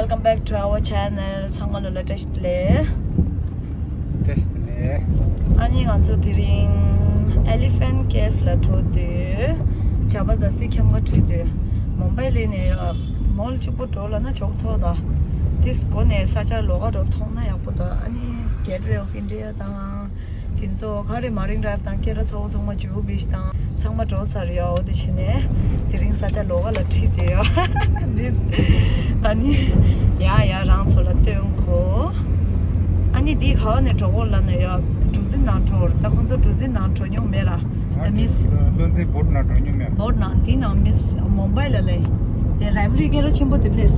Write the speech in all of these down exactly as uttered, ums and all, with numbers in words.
Welcome back to our channel. ཚང་མ་ལོ་ལ་བཀྲ་ཤིས་བདེ་ལེགས། བཀྲ་ཤིས་བདེ་ལེགས། ཨ་ནི་ང་ཚོ་དེ་རིང་Elephant Cave ལ་འགྲོ་དུས་ཇ་བ་ཛ་སི་ཁྱམས་ཁ་ཁྲིད་དུས་མོམ་བྷའི་ལི་ནས་མོལ་གཅིག་པོ་འགྲོ་ལབ་ན་ཆོག་ཚོགས་དང་། དེ་སྒོ་ནས་ས་ཆ་ལོགས་ཀ་འགྲོ་མཐོང་ན་ཡག་པོ་དང་། ཨ་ནི་Gateway of India དང་། དེ་ཚོ་ག་རེ་Marine Drive དང་སྐེ་ར་ཚ་བོ་ཚང་མ་Juhu Beach དང་ཚང་མ་འགྲོ་ཚར་ཡོད། འོ་དེ་བྱས་ནས་དེ་རིང་ས་ཆ་ལོགས་ཀ་ལ་ཁྲིད་དེ་ཡོད། This ཨ་ནི་ཡ་ཡ་རང་ཚོ་ལ་སྟོན་གོ། ཨ་ནི་འདི་ག་བ་ནས་འགྲོ་གོ་ལབ་ན་ཡ་གྲུ་གཟིངས་ནང་འགྲོ་རེད། ད་ཁོང་ཚོ་གྲུ་གཟིངས་ནང་འགྲོ་མྱོང་མེད་ར། ད་མིས་བློ་འདི་བོ་ཊི་ནང་འགྲོ་མྱོང་མེད། བོ་ཊི་ནང་འདི་ནང་མིས་མོམ་བྷའི་ལ་ལས་དེ་library སྐད་གྲགས་ཆེན་པོ་དེ་ལས་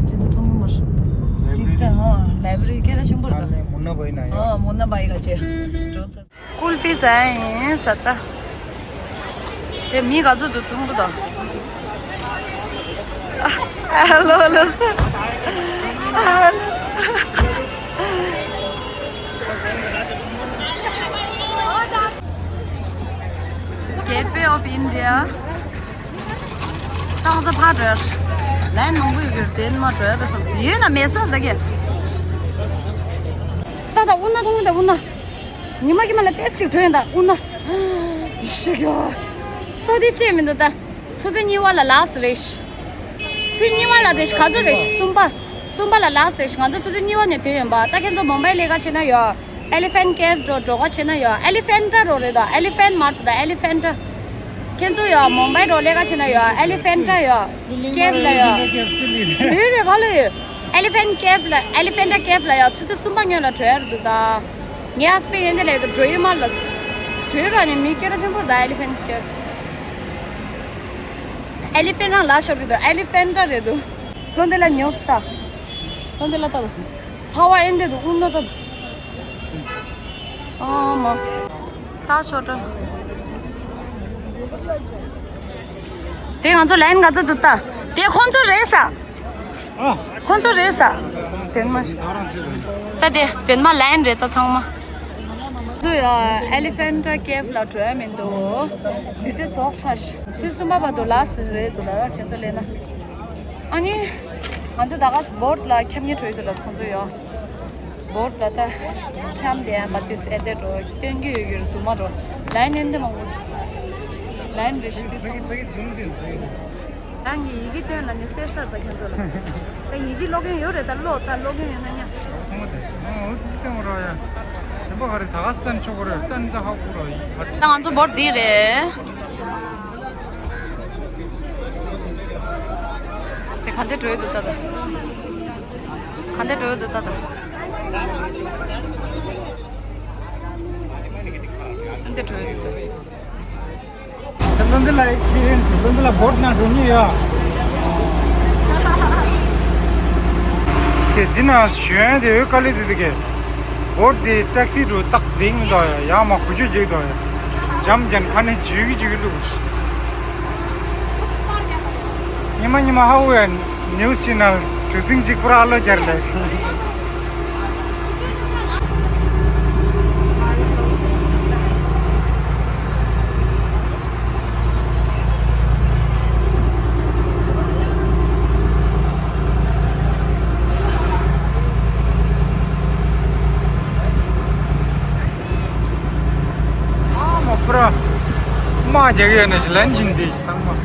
དེ་ཚོ་མཐོང་གི་མ་རེད། འདི་ད་ཧ་library སྐད་གྲགས་ཆེན་པོ་རེད་ད། མུ་ན་བྷའི་ན་ཡ། ཨ་མུ་ན་བྷའི་ག་ཅེ་འགྲོ་ཚར། ཀུལ་ཕི་ཟ་ཡིན་ས་ད། དེ་མི་ག་ཚོད་འདུག་མཐོང་གི་འདུག་ཨ་ལོ་ལོ་ས། ཨ་ལོ། Gateway of India། ཏང་ཙ་ཕ་འགྲོ། ལན་མང་པོ་ཡོད་རྒྱུར་བརྟེན་མ་འགྲོ་ཡ་བསམ་སོང་། ཡོད་ན་མེད་ས་ཟ་གི། ད་ད་དབུ་ན་མཐོང་གི་ད་དབུ་ན། ཉི་མ་ཀྱི་མ་ལ་ཏེ་ཞིག་འགྲོ་ཡིན་ད་དབུ་ན། ཞིག་ཡོ། སོ་དེ་ཅེས་མི་འདུག་ད། ཆུ་ཚོད་གཉིས་པ་ལ་ལགས་རེད། ཆུ་ཚོད་གཉིས་པ་ལ་དེ་ག་ཚོད་རེད། གསུམ་པ། གསུམ་པ་ལ་ལགས་རེད། ང་ཚོ་ཆུ་ཚོད་གཉིས་པ་ནས་དེ་ཡིན་པ། ད་ཁྱེད་ཚོ་མོམ་བྷའི་ལས་ཀ་བྱེད་ན་ཡོད། Elephant Cave འགྲོ་འགྲོ་ག་བྱེད་ན་ཡོད། Elephant རོ་རེད་ད། Elephant མར་དུ་ད་Elephant། ཁྱེད་ཚོ་ཡོད་མོམ་བྷའི་རོ་ལས་ཀ་བྱེད་ན་ཡོད། Elephant ཡོད། Cave ལ་ཡོད། རེད་རེད་ག་ལ་ཡོད། Elephant Cave ལ་Elephant Cave ལ་ཡོད། ཆུ་ཚོད་གསུམ་པ་སྔོན་ལ་འགྲོ་ཡ་རེད་འདུག་ད། ངའི་ཧ་སི་བེན་ཌི་ཡང་འདི་ལས་འགྲོ་ཡི་མ་ལ། འགྲོ་ཡི་ར་ནི་མི་སྐད་གྲགས་ཆེན་པོ་རེད་ད། Elephant Cave། Elephant རང་ལ་ཤོར་གི་འདུག Elephant རེད་འདུག་ལོ་འདི་ལ་ཉོབ་སྟ། ལོ་འདི་ལ་ལྟ་དང་། ཚ་བ་ཨེ་འདི་འདུག་དབུ་མནའ་ལྟ་དང་། ཨ་མ། ད་ཤོར་འགྲོ། དེ་ང་ཚོ་ལན་ག་ཚོད་འདུག་ལྟ། དེ་ཁོང་ཚོ་རེད་ས། ཨ། ཁོང་ཚོ་རེད་ས། དེ་མ་ཤི། ད་རང་ཚོ་རེད། ད་དེ་དེ་མ་ལན་རེད་ད་ཚང་མ། ཚོ་ཡ་Elephant Cave ལ་འགྲོ་ཡ་མི་འདུག་དུས་ཚོད་སོགས་ཚར་ཤག་ཚོད་གསུམ་པ་བར་དུ་ལགས་རེད་འདུག་ལ་ཁྱེད་ཚོ་ལས་ན། ཨ་ནི། ང་ཚོ་ད་ག་སི་བོ་ཊི་ལ་འཁྱམ་ཉེ་འགྲོ་ཡི་འདུག་ལ་ཁོང་ཚོ་ཡོད། བོ་ཊི་ལ་ད་འཁྱམ་དེ་ཡང་བ་ཏིས་ཨེ་དེ་འགྲོ་སྟོན་གྱི་ཡོད་ཡོད་སུ་མ་འགྲོ། ལན་ནན་དེ་མང་པོ། ལན་རེ་ཞིག་དུས་སོང་། རང་གི་ཡི་གེ་སྟོན་ན་ནི་གསལ་སར་ད་ཁྱོད་ཚོ་ལ། ད་ཡི་གེ་ཀློག་མཁན་ཡོད་རེད་ད་ཀློག་ད་ཀློག་མཁན་ཡོད་ན་ཉག་ཐོག་མ་དེ་ཨོ་ཨོ་ཙི་ཙི་མོ་རོ་ཡ། དེ་འབའ་ག་རེ་ད་ག་སྟན་ཆོག་གོ་རེ་སྟན་ད་ཧ་གོ་རོ་ཡི་ད། ད་ང་ཚོ་བོ་ཊི་འདི་རེད། དེ་ག་འདྲ་འགྲོ་ཡི་འདུག་ད་ད། ག་འདྲ་འགྲོ་ཡི་འདུག་ད་ད། ག་འདྲ་འགྲོ་ཡི་འདུག་ད། ལོ་འདི་ལ་ཨེག་སི་པི་རི་ཡན་སི་ལོ་འདི་ལ་བོ་ཊི་ནང་འགྲོ་མྱོང་ཡོད། དེ་འདི་ན་ཞོན་དེ་ཡོད་དཀའ་ལས་དེ་དེ་གས། བོ་ཊི་དེ་ཊེག་སི་འགྲོ་ཏག་དེང་མི་འདུག་ཡ་ཡ་མ་གུ་ཅུ་རྒྱུག་འདུག་ཡ། འཇམ་ཅན་ཁ་ནས་འཇུས་ཀྱི་འཇུས་ཀྱི་བླུགས། ཉི་མ་ཉི་མ་ཧ་འུ་ཡ་ནིའུ་སི་ཆེ་ནལ་གྲུ་གཟིངས་གཅིག་པུར་ཨ་ལོ་རྒྱར་ལས། ཨ་མ་པུ་ར། མ་རྒྱག་ཡོད་ནི་ལན་བྱིན་དེ་ཚང་མ།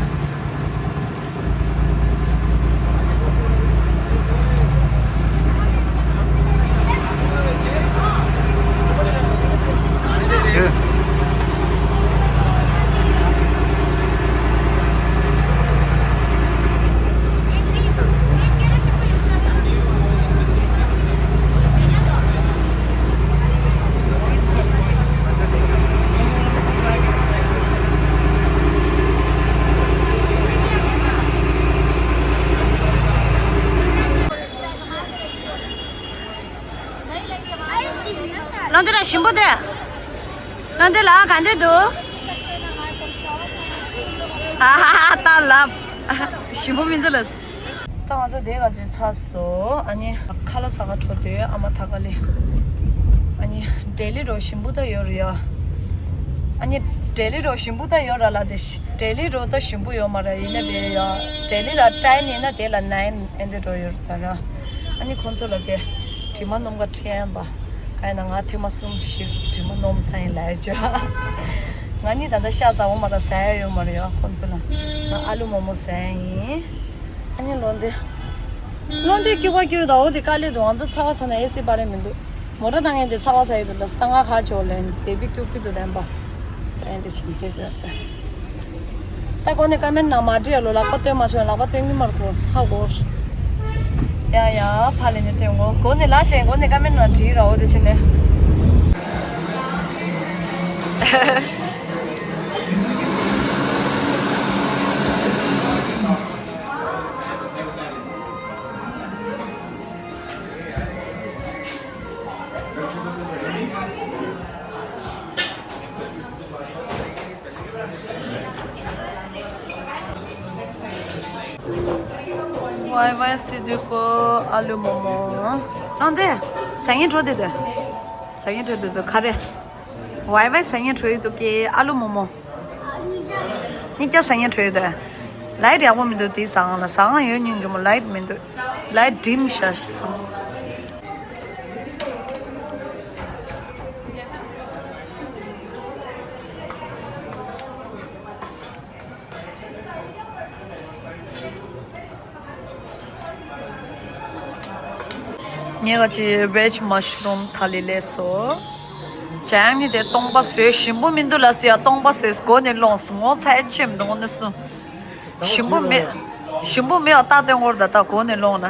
ལོ་འདི་ལ་ཞིམ་པོ་དེ། ལོ་འདི་ལ་ག་འདྲ་འདུག་ཨ་ཧ་ཧ་ད་ལབ། ཞིམ་པོ་མི་འདུག་ལ། ད་ང་ཚོ་དེ་ག་ཚོད་ཚར་སོང་། ཨ་ནི་ཁ་ལག་ཟ་ག་འགྲོ་དུས་ཨ་མ་ཐ་ཀ་ལི། ཨ་ནི་ལྡི་ལི་རོ་ཞིམ་པོ་ད་ཡོད་རེད་ཡ། ཨ་ནི་ལྡི་ལི་རོ་ཞིམ་པོ་ད་ཡོད་ར་ལ་དེ་ལྡི་ལི་རོ་ད་ཞིམ་པོ་ཡོད་མ་ར་ཡིན་ན་དེ་ཡ། ལྡི་ལི་ལ་ཊེན་ཡིན་ན་དེ་ལ་ནའིན་ཨེ་འདི་འགྲོ་ཡོད་རེད་ད་ར། ཨ་ནི་ཁོང་ཚོ་ལ་དེ་དྲི་མ་སྣོམ་ག་ཁྲིད་ཡན་པ། ག་ཡིན་ན་ང་ཐེངས་མ་གསུམ་བཞི་དྲི་མ་སྣོམ་ས་ཡིན་ལས་བྱོས། ང་གཉིས་ད་ལྟ་ཤ་ཚ་བོ་མ་ར་ཟ་ཡ་ཡོད་མ་རེད་ཡ། ཁོང་ཚོ་ལ་ང་ཨ་ལུ་མོག་མོག་ཟ་ཡ་ཡིན། ཨ་ནི་ལོ་འདི། ལོ་འདི་སྐྱིད་པ་སྐྱིད་ད། འོ་དེ་དཀའ་ལས་འདུག་ང་ཚོ་ཚ་བ་ཚ་ན་ཨེ་སི་པ་རེ་མི་འདུག་མོ་ཊ་བཏང་ཡན་དེ་ཚ་བ་ཚ་ཡི་འདུག་ད་ས་ང་ཁ་ཆོ་ལེན་བེ་བི་ཀྱུ་ཀྱུ་འདུག་ལེན་པ། ད་ཡན་དེ་ཕྱིན་དེ་དེ་ད། ད་གོ་ནས་ཀ་མེན་ནང་མ་བྲིས་ལོ། ལག་པ་སྟོན་མ་ཆོག་ལག་པ་སྟོན་གི་མར་གོ་ཧ་གོ། ཡ་ཡ་ཕ་ལེ་ནས་སྟོན་གོ། གོ་ནས་ལ་ཞེན་གོ་ནས་ཀ་མེན་ནང་བྲིས་ར། འོ་དེ་ཕྱིན་ནས། ཝའི་ཝའི་སི་དུ་ཀོ་ཨ་ལུ་མོག་མོག་ཨང་དེ། ཟ་ངེ་འགྲོ་དེ་དེ། ཟ་ངེ་འགྲོ་དེ་དེ་ག་རེ། ཝའི་ཝའི་ཟ་ངེ་འགྲོ་ཡི་འདུག་གེ་ཨ་ལུ་མོག་མོག་གཉིས་ཀ་ཟ་ངེ་འགྲོ་ཡི་དེ། ལའིཊ་ཡག་པོ་མི་འདུག་དེའི་ཟ་ཁང་ལ། ཟ་ཁང་ཡོད་སྙིང་རྗེ་མོ། ལའིཊ་མི་འདུག་ལའིཊ་ཌིམ་ཤག་སོང་། ངས་ག་ཅི་བེཇ་མ་ཤ་རུམ་ཐ་ལི་ལས་སོ། ཅང་ནི་དེ་སྟོང་པ་བཟོས། ཞིམ་པོ་མི་འདུག་ལ་སི་ཡ། སྟོང་པ་བཟོས་སྒོ་ནས་སློང་སོང་། ངོ་ཚ་ཡ་ཆེ་མི་འདུག་ངོ་ནས་སོང་། ཞིམ་པོ་མེད། ཞིམ་པོ་མེད་པ་ལྟ་སྟོན་སྐོར་ད་ལྟ་སྒོ་ནས་སློང་ན།